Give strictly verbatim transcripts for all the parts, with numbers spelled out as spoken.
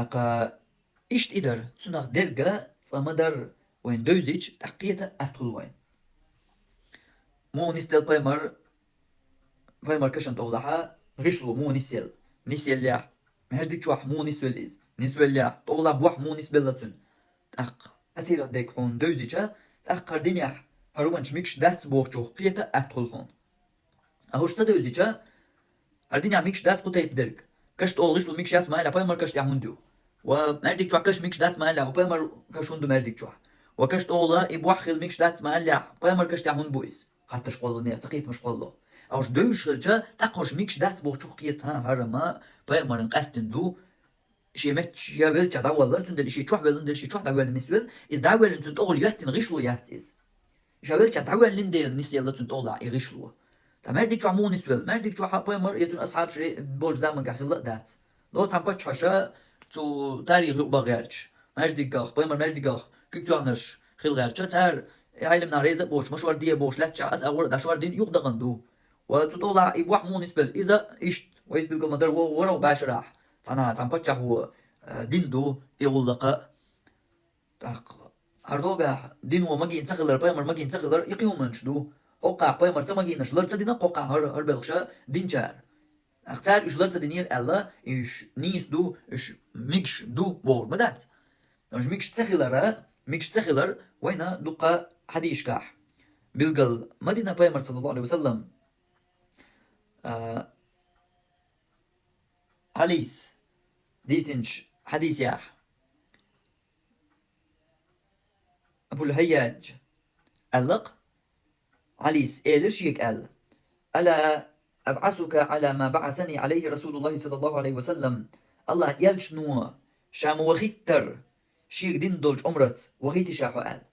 ТӀаккха иштта и дар, цунах дерга цкъа ма дарра вайна девзича, тӀаккха кхета атта хул вайна. Муха нисделла пайхамар, пайхамар кашан тӀехулахьа гӀишло муха нисъелла? Нисъеллехь, маьждиг чохь муха нисвелла иза? Нисвеллехь, тӀехула бухь муха нисбелла цуьнан? ТӀаккха церан дерг хьуна девзича, тӀаккха хӀара динехь хӀара хӀуманаш мегаш дац бохучух кхета атта хул хьуна. А хӀуш ца девзича, хӀара динехь мегаш дац кху тайпа дерг. Кашан тӀехула гӀишло мегаш яц ма аьллехь, пайхамар кашан тӀехь хӀунда ю? Ва маьждиг чохь каш мегаш дац ма аьллехь, ва пайхамар каш хӀунда ду маьждиг чохь? Ва кашан тӀехула и бухь хила мегаш дац ма аьллехь, пайхамар кашан тӀехь хӀунда бу иза? Хаттарш кхоллало, нехан ца кхетамаш кхоллало. А хӀуш девзаш хилча, тӀаккха хӀуш мегаш дац бохучух кхета, хӀа, хӀара ма пайхамаран къаьстина ду, шен меттах я веллачохь дӀаваллалар, цундела и шен чохь велланза, шен чохь дӀавоьллина нисвелла, иза дӀавоьллина цуьнан тӀехула йоьттина гӀишло яц иза. Ша веллачохь дӀавоьллина дела нисъелла цуьнан тӀехула и гӀишло. Ткъа маьждиг чохь муха нисвелла? Маьждиг чохь а пайхамар я цуьнан асхьабаш болчу заманахь хилла а дац. Доцу цхьана паччахьаша цу тарих юкъа бан гӀерташ, маьждигах, пайхамар маьждигах куьг тоьхнарш хила гӀерташ, цара Ӏеламнах реза а боцуш, ма шор де бохуш лаьттачохь, аса агӀор а дӀашор дина юкъа дахана ду. Ва цу тӀехула и бухь муха нисбелла? Иза иштта, вайца билгал ма-дарра, вон ворхӀ бӀешарахь цхьана, цхьана паччахьо, э, дина ду и гӀуллакх а. ТӀаккха хӀара догӀахь дино магийна ца хилар, пайхамар магийна ца хилар, и кхин хӀуманаш ду. ХӀокхахь пайхамар ца магийнарш лар ца дина, хӀокхахь хӀара, хӀара белхаш динчара. ТӀаккха цара уьш лар ца динера аьлла, и уьш нийса ду, уьш мегаш ду бохур ма дац. Уьш мегаш ца хилара, мегаш ца хилар вайна дуккха хьадисашкахь билгал ма дина пайхамар, саллаллаху Ӏалайхи ва саллам. А, Ӏалис дийцинчу хьадисехь, Абул-ХӀайяж аьлла-кх, Ӏалис элира шега аьлла: «Ала абӀасука Ӏала ма баӀасани Ӏалайхи Расулуллахи саллаллаху Ӏалайхи ва саллам?» Аллахьан элчано ша ма вахийтара шега дина долчу омраца, вахийтий ша хьо аьлла.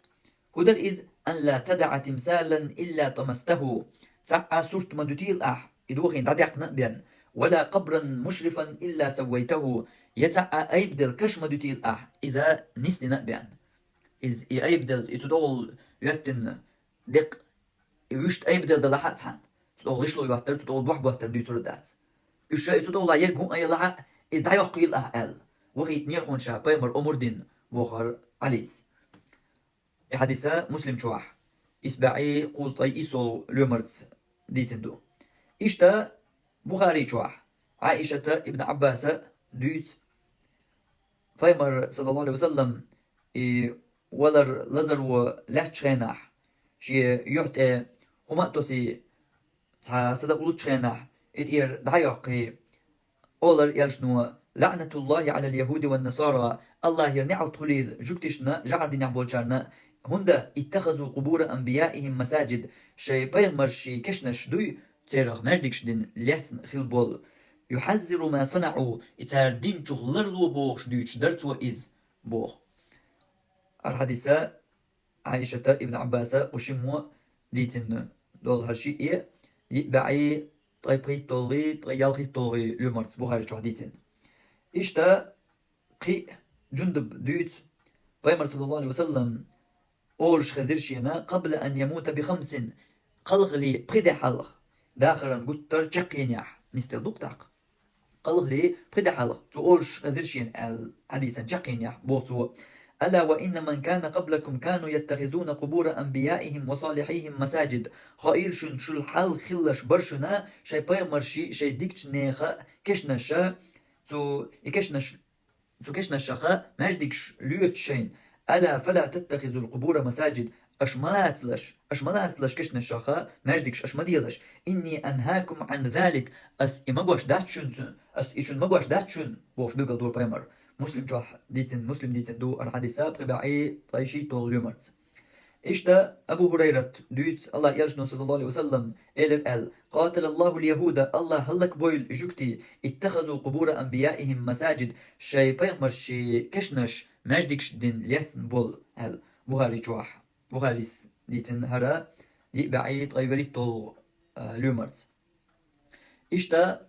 ХӀун дара иза? «Ан ла тадаӀа тимсалан илла тӀамастаху». Цхьа а сурт ма дуьтийла ахь, и дохийна дӀадаьккхина а бен, «ва ла къабран мушрифан илла саввайтаху». Я цхьа а айбаделла каш ма дуьтийла ахь, иза нисдина а бен. Иза и айбаделла, и цу тӀехула йоьттина декъ, и вуьшта айбаделла далахь а цхьаьна, цу тӀехула гӀишло йоттар, цу тӀехула бухь боттар дуьйцур а дац. Уьш ша и цу тӀехула ерг хӀун а елахь а, иза дӀайоккхийла ахь аьлла, вахийтинера хьуна ша пайхамар омра дина, бохура Ӏалис. И хьадиса Муслим чохь, исс бӀе кхузткъе иссолгӀа лоьмарца дийцина ду. Иштта Бухари чохь Ӏаишата ибн Ӏаббаса дуьйцу, пайхамар, саллаллаху Ӏалайхи ва саллам, и валар лазаро лаьттачу хенахь, шен юьхь тӀе хӀума а тосий, цхьа садакъа лучу хенахь, и тӀера дӀайоккхий, олар элчано: «ЛаӀнатуллахи Ӏалал яхӀуди ван насара», Аллахьера неӀалт хуьлийла жуьгташна, жӀаран динехь болчарна, хӀунда: «Иттахазу къубура анбияихим масаджид», шайн пайхамаршийн кешнаш дуй, церах маьждигаш дина лецна хила болу. «Юхьаззиру ма санаӀу», и цара динчух ларло бохуш дуьйцуш дара цо иза, боху. ХӀара хьадиса Ӏаишата ибн Ӏаббаса кху шиммо дийцина долу хӀара шиъ, йиъ бӀе ткъе пхийтталгӀий, ткъе ялхитталгӀий лоьмарца Бухари чохь дийцина. Иштта кхин а Жундуб дуьйцу, пайхамар, саллаллаху Ӏалайхи ва саллам, олуш хезира шена: «Къабла ан ямута би хамсин», кхалхале пхи де хьалха дахаран гуттар чекхйинехь, нисделла ду-кх тӀаккха. Кхалхале пхи де хьалха цо олуш хезира шена аьлла хьадисан чекхйинехь, боху цо: «Ала ва инна ман кана къаблакум кану яттахизуна къубура анбияихим ва салихьихим масаджид». Хаийла шуна, шул хьалха хилларш бара шуна шайн пайхамаршийн, шайн дикачу нехан кешнаша, цу и кешнаш Цу кешнашаха маьждигаш лоьцуш шайна: «Ала фала таттахизул къубура масаджид», аша ма лацалаш, аша ма лацалаш кешнашаха маьждигаш аша ма делаш. «Инни анхакум ан залик», ас и магош дац шуна цу, ас и шуна магош дац шуна, бохуш билгал дора пайхамар. Муслим чохь дийцина, Муслим дийцина ду хӀара хьадиса пхи бӀе ткъе шийтталгӀа лоьмарца. Иштта Абу ХӀурайрат дуьйцу, Аллахьан элчано, саллаллаху Ӏалайхи ва саллам, элира аьлла: «Къаталаллахул яхӀуда», Аллахь хӀаллакбойла жуьгтий, «иттахазу къубура анбияихим масаджид», шайн пайхамаршийн кешнаш маьждигаш дина лецна болу аьлла. Бухари чохь, Бухарис дийцина хӀара йиъ бӀе ткъе вуьрхӀитталгӀа, а, лоьмарца. Иштта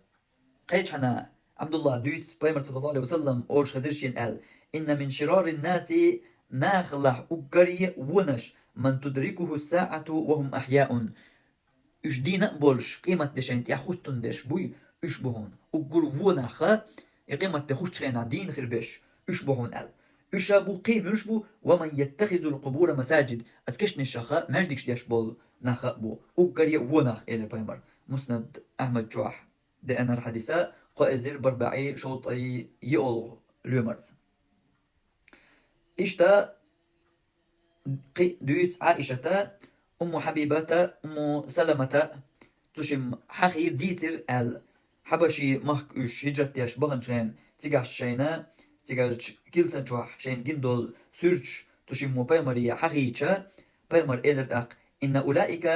кхечхьана Абдуллахь дуьйцу, пайхамар, саллаллаху Ӏалайхи ва саллам, олуш хезира шена аьлла: «Инна мин ширарин наси», нахалахь уггаре вонаш, «ман тудрикуху саӀату ва хум ахьяун». Уьш дийна а болуш, къематде шайна тӀехӀуттун дерш буй, уьш бу хьуна. Уггар вонахха, и къематде хӀуттучу хенахь дийна хир берш, уьш бу хьуна аьлла. Уьш а бу кхин муьлш бу, «ومن يتخذ القبور مساجد», ас кешнашха маьждигаш деш болу нах а бу. Уггаре а вон нах, элира пайхамар. Муснад Ахьмад чохь деанар хьадиса, кхо эзар бархӀ бӀе шовзткъе йолу лоьмарца. Иштта кхин дуьйцу Ӏаишата, Умму Хьабибата, Умму Саламата, цу шимма хьахийра, дийцира аьлла, Хьабаши махка уьш хӀижрат деш баханчу хенахь, цигахь шайна, цигарчу килсан чохь шайна гина долу суьрташ цу шиммо пайхамаре хьахийча, пайхамар элира тӀаккха: «إن أولئك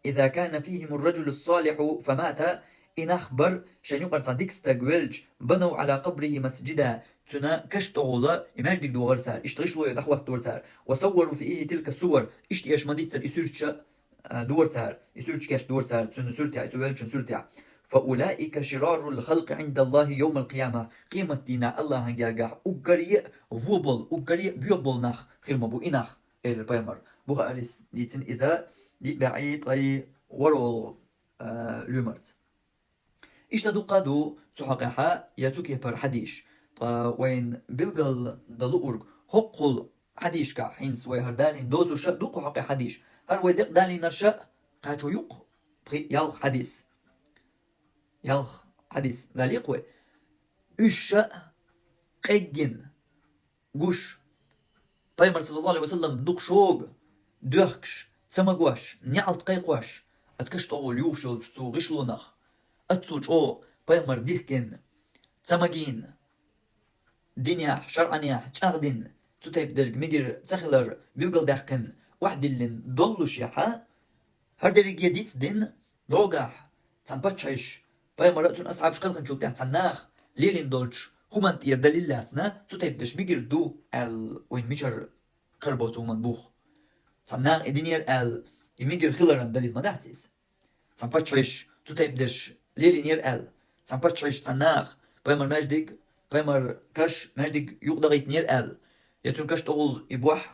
إذا كان فيهم الرجل الصالح فمات», и нах бара, шайн юкъара цхьа дика стаг велча, «بنوا على قبره مسجدا», цуьнан каш тӀехула и маьждиг дохура цара, иштта гӀишло дӀахӀоттора цара, «وصوروا فيه تلك الصور», иштта эш ма-дийццара и суьрташ а, а, дора цара, и суьрташ кечдора цара, цуьнан суьртехь, и цу веллачун суьртехь. «فأولئك شرار الخلق عند الله يوم القيامة», къематдийнахь Аллахьан гергахь уггаре а вон болу, уггаре а боьха болу нах хир ма бу и нах, элира пайхамар. Бухарис дийцина иза диъ бӀе ткъе ворхӀалгӀа, а, лоьмарца. Иштта дуккха а ду цу хьокъехь я цу кепара хьадисаш. Ткъа вайна билгал дан луург, хӀокхул хьадисашкахь, хӀинца вай хӀара далийна доцурш а ду кху хьокъехь хьадисаш. ХӀара вай декъа далийнарш а кхачо ю-кх пхи-ялх хьадис. Ялх хьадис далийкх вай. Уьш а къеггина гуш, пайхамар, саллаллаху Ӏалайхи ва саллам, дукха шога доьхкуш, ца магош, неӀалт кхайкхош, аса каш тӀехула юхуш йолчу цу гӀишлонах, аццул чӀогӀа пайхамар дихкина, ца магийна, динехь, шарӀанехь чӀагӀдина, цу тайпа дерг мегар ца хилар билгалдаьккхина, охьадиллина доллушехь, хӀара дерриге дицдина, догахь цхьана паччахьаш, пайхамар а цуьнан асхьабаш кхелхинчул тӀаьхьа цхьана наха лелийна долчу хӀуманна тӀера далил лаьцна, цу тайпа дерш мегар ду аьлла, вайн мичара карабо цу хӀуманна бух? Цхьана наха и динера аьлла, и мегар хиларан далил ма дац иза. Цхьана паччахьаш цу тайпа дерш лелийнера аьлла, цхьана паччахьаш, цхьана наха пайхамар маьждиг, пайхамар каш, маьждиг юкъадахийтинера аьлла, я цуьнан каш тӀехула и бохь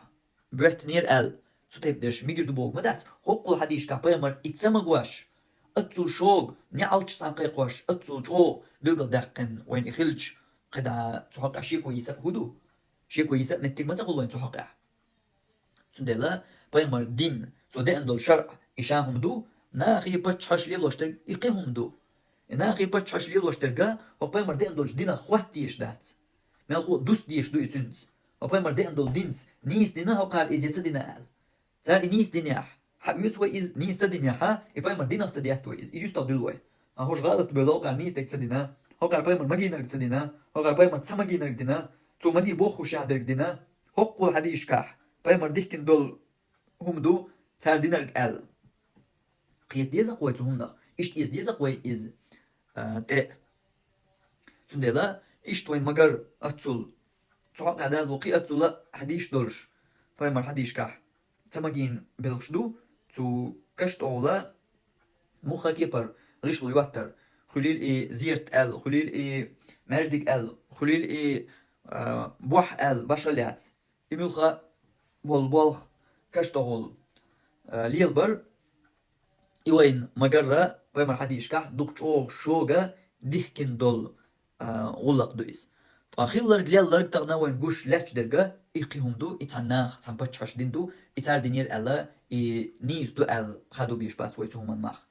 боьттинера аьлла, цу тайпа дерш мегар ду бохург ма дац. ХӀокхул хьадисашкахь пайхамар и ца магош, аццул шога, неӀалташ цхьана кхайкхош, аццул чӀогӀа билгалдаьккхина вайна и хилча, кхидӀа цу хьокъехь шеко йиса а хӀун ду? Шеко йиса а меттиг ма ца хуьлу вайна цу хьокъехь. Цундела пайхамар дин, цо деана долу шарӀ, и ша хӀума ду, нахе, паччахьаш лелош дерг и кхин хӀума ду. И нахе, паччахьаш лелош дерг а хӀокху пайхамар деана долчу динах хӀотта дезаш дац. Мелхо а дуста дезаш ду и цуьнца. Хьо пайхамар деана долу динца нийса дина хьо кхара иза я ца дина аьлла. Цара и нийса динехь, хьан оьцу вай иза, нийса ца динехь, и пайхамар динах ца детта вай иза, и юьстах дуьллу вай. Ткъа хӀорш гӀалат бевлла, хьо кхара нийса дерг ца дина, хьо кхара пайхамар магийнарг ца дина, хьо кхара пайхамар ца магийнарг дина, цо ма дий боххушехь дерг дина, хӀокхул хьадисашкахь пайхамар дихкина долу хӀума ду цара динарг аьлла. Кхета деза-кх вай цу хӀуманах, иштта эца деза-кх вай иза, а, тӀе. Цундела иштта вайн магар аццул, цу хьокъехь Дала бу кхин аццул а хьадисаш долуш, пайхамар хьадисашкахь ца магийна белхаш ду, цу каш тӀехула муха кепара гӀишло йоттар, хуьлийла и зерат аьлла, хуьлийла и маьждиг аьлла, хуьлийла и, а, бохь аьлла, башха лаьцна. И муьлхха болу болх каш тӀехула, а, лелабар, и вайн магарра, пайхамар хьадисашкахь дукха чӀогӀа шога дихкина долу, а, гӀуллакх ду иза. Ткъа хилларг, лелларг тахана вайн гуш лаьтташ дерг а, и кхин хӀума ду, и цхьана наха, цхьана паччахьаш дина ду, и цара динера аьлла, и нийса ду аьлла, хадо беш бац вай цу хӀуманна мах.